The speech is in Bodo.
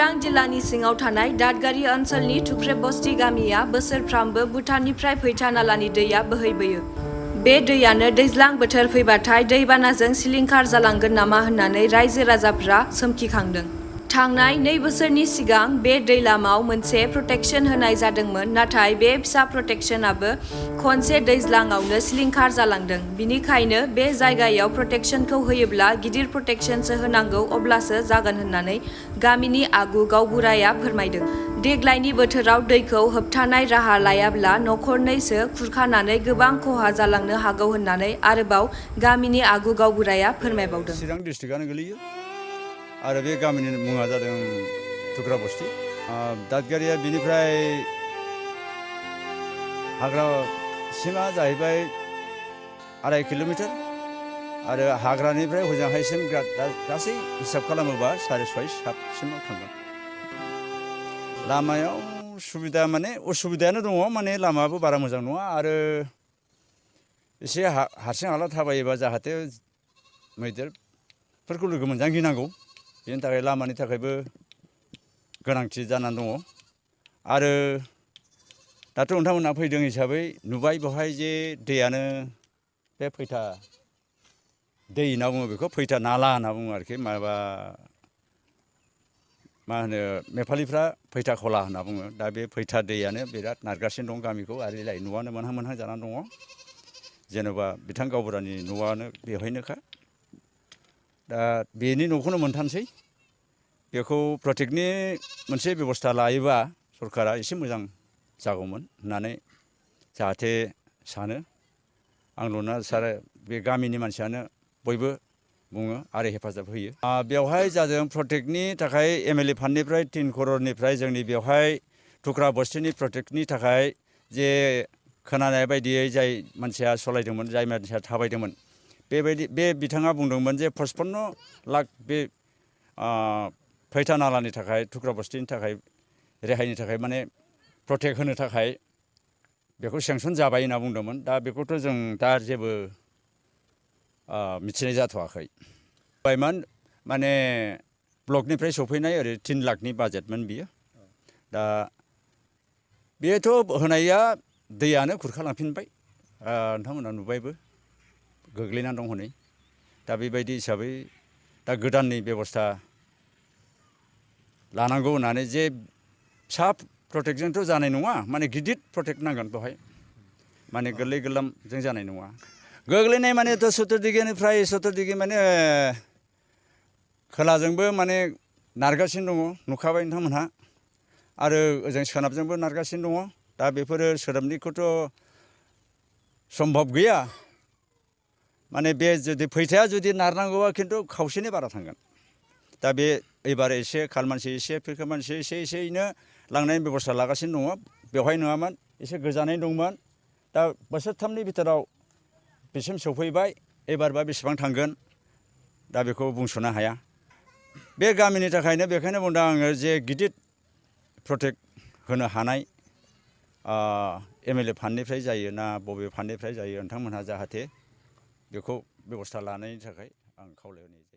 चिरां जिल्लानि सिङाव थानाय दादगारि ओनसोलनि थुख्रेबस्ति गामिया बोसोरफ्रामबो भुटाननिफ्राय फैथा नालानि दैया बोहैबोयो। बे दैयानो दैज्लां बोथोर फैबाथाय दैबानाजों सिलिंखार जालांगोन नामा होननानै रायजो राजाफ्रा सोमखिखांदों। थांनाय 2 बोसोरनि सिगां बे दैलामाव मोनसे प्रटेक्शन होनाय जादोंमोन, नाथाय बे फिसा प्रटेक्शनाबो खनसे दैज्लाङावनो सिलिंखार जालांदों। बिनिखायनो बे जायगायाव प्रटेक्शनखौ होयोब्ला गिदिर प्रटेक्शनसो होनांगौ, अब्लासो जागोन होननानै गामिनि आगु गावबुराया फोरमायदों। देग्लायनि बोथोराव दैखौ होबथानाय राहा लायाब्ला नखरनैसो खुरखानानै गोबां खहा जालांनो हागौ होननानै आरोबाव गामिनि आगु गावबुराया फोरमायबावदों। चिरां डिस्ट्रिक्टआनो गोलैयो आरो बे गामिनि मुङा जादों थुख्राबस्ति। दादगारिया बिनिफ्राय हाग्रासिमा जाहैबाय 2.5 किल'मिटार आरो हाग्रानिफ्राय हजोंहायसिम गासै हिसाब खालामोबा 6.5-7सिमाव थांगोन। लामायाव सुबिदा माने उसुबिदायानो दङ, माने लामायाबो बारा मोजां नङा आरो एसे हारसिं हाला थाबायोबा जाहाथे मैदेरफोरखौ लोगो मोनजानो गिनांगौ, बेनि थाखाय लामानि थाखायबो गोनांथि जानानै दङ। आरो दाथ' नोंथांमोनहा फैदों हिसाबै नुबाय बेवहाय जे दैयानो बे फैथा दै होनना बुङो, बेखौ फैथा नाला होनना बुङो आरोखि। मा होनो नेपालिफ्रा फैथा खला होनना बुङो। दा बे फैथा दैयानो बिराद नारगासिनो दं गामिखौ, आरो न'आनो मोनहां मोनहां जानानै दङ। जेनेबा बिथां गावबुरानि न'आनो बेवहायनोखा। दा बेनि न'खौनो मोनथारसै। बेखौ प्रटेक्टनि मोनसे बेबस्था लायोबा सरकारा एसे मोजां जागौमोन होननानै जाहाथे सानो। आंल' नङा सार, बे गामिनि मानसियानो बयबो बुङो आरो हेफाजाब होयो। बेवहाय जादों प्रटेक्टनि थाखाय MLA फान्डनिफ्राय 3 क'ररनिफ्राय जोंनि बेवहाय थुख्राबस्तिनि प्रटेक्टनि थाखाय जे खोनानाय बायदियै जाय मानसिया सलायदोंमोन, जाय मानसिया थाबायदोंमोन, बे बिथाङा बुंदोंमोन जे 55 लाख बे फैथा नालानि थाखाय, थुख्राबस्तिनि थाखाय रेहायनि थाखाय माने प्रटेक्ट होनो थाखाय बेखौ सेंसन जाबाय होनना बुंदोंमोन। दा बेखौथ' जों दा जेबो मिथिनाय जाथ'वाखै। माने ब्लकनिफ्राय सफैनाय ओरै 3 लाखनि बाजेटमोन बियो। दा बेथ' होनाया दैयानो खुरखालांफिनबाय, नोंथांमोना नुबायबो गोग्लैनानै दं हनै। दा बेबायदि हिसाबै दा गोदाननि बेबस्था लानांगौ होननानै, जे फिसा प्रटेक्टजोंथ' जानाय नङा, माने गिदिर प्रटेक्ट नांगोन बेवहाय, माने गोरलै गोरलामजों जानाय नङा। गोग्लैनाय मानेथ' सत्तरदिघि माने खोलाजोंबो माने नारगासिनो दङ, नुखाबाय नोंथांमोनहा, आरो ओजों सोनाबजोंबो नारगासिनो दङ। दा बेफोरो सोनाबनिखौथ' सम्भब गैया, माने बे जुदि फैथाया जुदि नारनांगौबा खिन्थु खावसेनि बारा थांगोन। दा बे एबार एसे खालमानसि एसे फिरखामानसि एसेयैनो लांनायनि बेबस्था लागासिनो दङ। बेवहाय नङामोन, एसे गोजानै दंमोन। दा बोसोरथामनि भितराव बेसिम सफैबाय, एबारबा बेसेबां थांगोन दा बेखौ बुंस'नो हाया। बे गामिनि थाखायनो बेखायनो बुंदों आङो जे गिदिर प्रटेक्ट होनो हानाय MLA फान्डनिफ्राय जायो ना बबे फान्डनिफ्राय जायो, नोंथांमोनहा जाहाथे बेखौ बेबस्था लानायनि थाखाय आं खावलायहरनाय जायो।